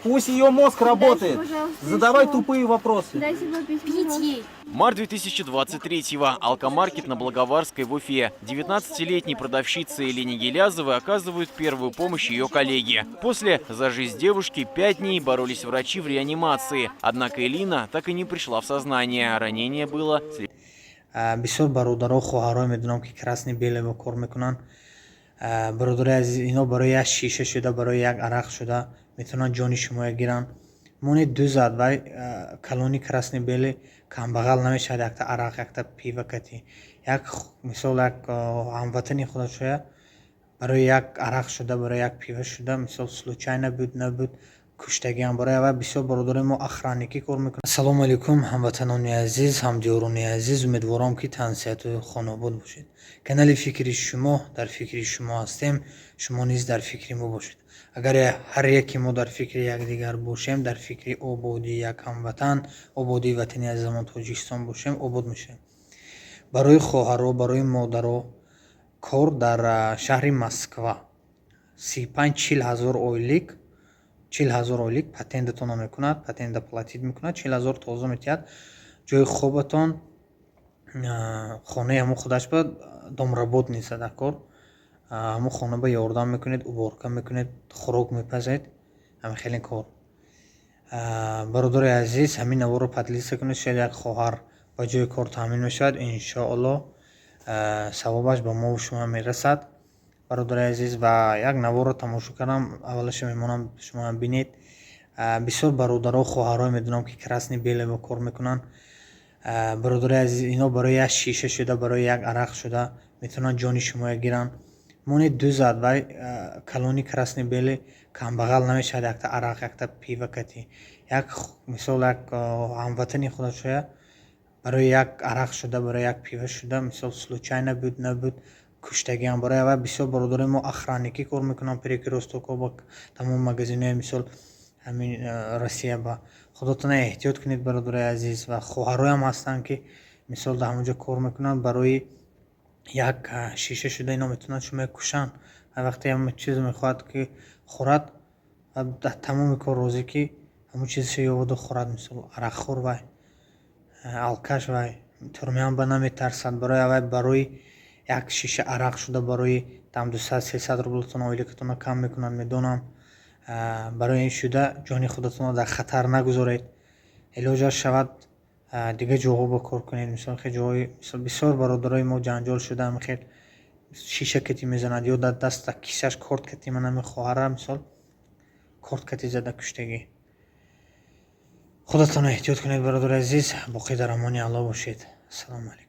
Пусть ее мозг работает. Дайте, пожалуйста, Задавай еще. Тупые вопросы. Дайте попить, Пить пожалуйста. ей. Март 2023-го. Алкомаркет на Благоварской в Уфе. 19-летней продавщице Елене Гелязовой оказывают первую помощь ее коллеги. После за жизнь девушки 5 дней боролись врачи в реанимации. Однако Элина так и не пришла в сознание. Ранение было Бисёр бародаро, хоҳарое медонам, ки красный белый кор мекунанд. Бародарои азиз, ино барои як шиша шуда, барои як арақ шуда метавонанд ҷони шумоя гиранд. Мони ду зад вай калони красный белый камбағал намешавад якта арақ, якта пиво кати. Як мисол, як ҳамватани худашоя барои як арақ шуда, барои як пиво шуда, мисол, случайно буд, набуд, куштагиам. Барои аввал бисёр бародарои мо охранникӣ кор мекунанд. Ассалому алайкум, ҳамватанони азиз, ҳамдиёрони азиз! Умедворам, ки тансиҳату хонаобод бошед. Канали «Фикри шумо», дар фикри шумо ҳастем, шумо низ дар фикри мо бошед. Агар ҳар яке мо дар фикри якдигар бошем, дар фикри ободии як ҳамватан, ободии ватани азизамон Тоҷикистон бошем, обод мешавем. Барои хоҳаро, барои модаро кор дар шаҳри Москва: 35-40 ҳазор ойлик, 40 ҳазор ойлик. Патентатонро мекунад, патента платить мекунад, 40 ҳазор тоза метиҳад. Ҷои хобатон, хонаи ҳамон худаш ба домработница дар кор, ҳамон хона ба ёрдам мекунед, уборка мекунед, хӯрок мепазед, ҳамин хеле кор. Бародари азиз, ҳамин наворро поделиться кунед, шояд як хоҳар ба ҷои кор таъмин мешавад, иншоалло. Савобаш ба мову шумо мерасад, бародари азиз. Ва як наворро тамошо кардам, аввалаша мемонам, шумоам бинед. Бисёр бародаро, хоҳарое медонам, ки красный белый кор мекунанд. Бародари азиз, ино барои як шиша шуда, барои як арақ шуда метавонанд ҷони шумоя гиранд. Мони ду зад вай калони красный белый камбағал намешавад якта арақ, якта пиво кати. Як мисол, як ҳамватани худашоя барои як арақ шуда, барои як пиво шуда, мисол, случайно буд, набуд, куштагиам. Барои аввал бисёр бародарои мо охранникӣ кор мекунанд Перекрёстокҳо ба тамоми магазинҳои, мисол, ҳамин Россия ба. Худотона эҳтиёт кунед, бародарои азиз. Ва хоҳароям ҳастанд, ки, мисол, дар ҳамон ҷо кор мекунанд. Барои як шиша шуда ино метавонанд шумоя кушанд. Вақте ҳамон чизе мехоҳад, ки хӯрад, дар тамоми кор розӣ, ки ҳамон чизашо ёваду хӯрад. Мисол, арақхӯр вай, алкаш вай, тюрьмаам ба наметарсад. Барои аввал барои як шиша арақ шуда, барои там 200-300 рублатон ойликатонро кам мекунанд, медонам. Барои ин шуда ҷони худатонро дар хатар нагузоред. Илоҷаш шавад, дигар ҷоҳо ба кор кунед. Мисол, хел ҷоҳои, мисол, бисёр бародарои мо ҷанҷол шуда, хел шиша кати мезанад ё дар даст, дар кисаш корт кати. Ман ҳамин хоҳара, мисол, корт кати зада куштагӣ. Худатонро эҳтиёт кунед, бародари азиз. Боқӣ дар амони Аллоҳ бошед. Ассалому алайкум.